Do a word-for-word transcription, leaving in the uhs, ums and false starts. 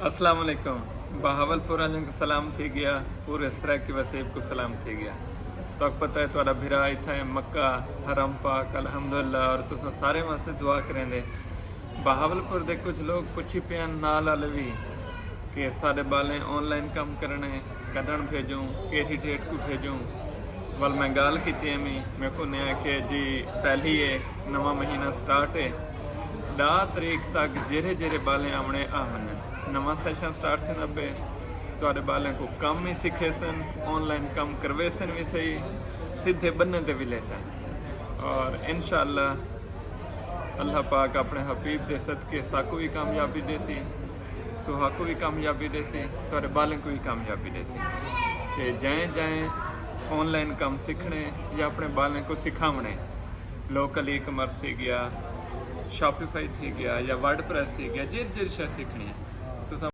السلام علیکم۔ بہاول پور والوں کو سلام تھی گیا، پورے سرائیکی وسیب کو سلام تھی گیا۔ تو پتہ ہے تہاڈا بھرا اتھا ہے مکہ حرم پاک الحمدللہ، اور تساں سارے واسطے دعا کریندے۔ بہاول پور دے کچھ لوگ پچھی پیان نال والے بھی کہ سارے بالیں آن لائن کم کرنے، کڈن بھیجوں، کیڑھی ڈیٹ کو بھیجوں؟ ول میں گال کیتی ایمی، میں کو نے آکھیا جی پہلی ہے، نواں مہینہ سٹارٹ ہے، ڈاہ تاریخ تک جیرھے جیرھے بالیں آونے آ ونجن۔ نواں سیشن سٹارٹ تھیندا پے، تہاڈے بالیں کو کم ہی سکھے سن، آن لائن کم کروے سن بھی صحیح، سدھے بننے تے بھی لے سن۔ اور انشاءاللہ اللہ پاک اپنے حبیب دے صدقے ساکو بھی کامیابی دے سی، تہاکو بھی کامیابی دے سی، تہاڈے بالیں کو بھی کامیابی دے سی۔ تے جائیں جائیں آن لائن کم سکھنے یا اپنے بالیں کو سکھاونے، لوکل ای کامرس تھی گیا، شاپیفائی تھی گیا یا ورڈ پریس تھی گیا، جیر جیر شے سکھنی ہے،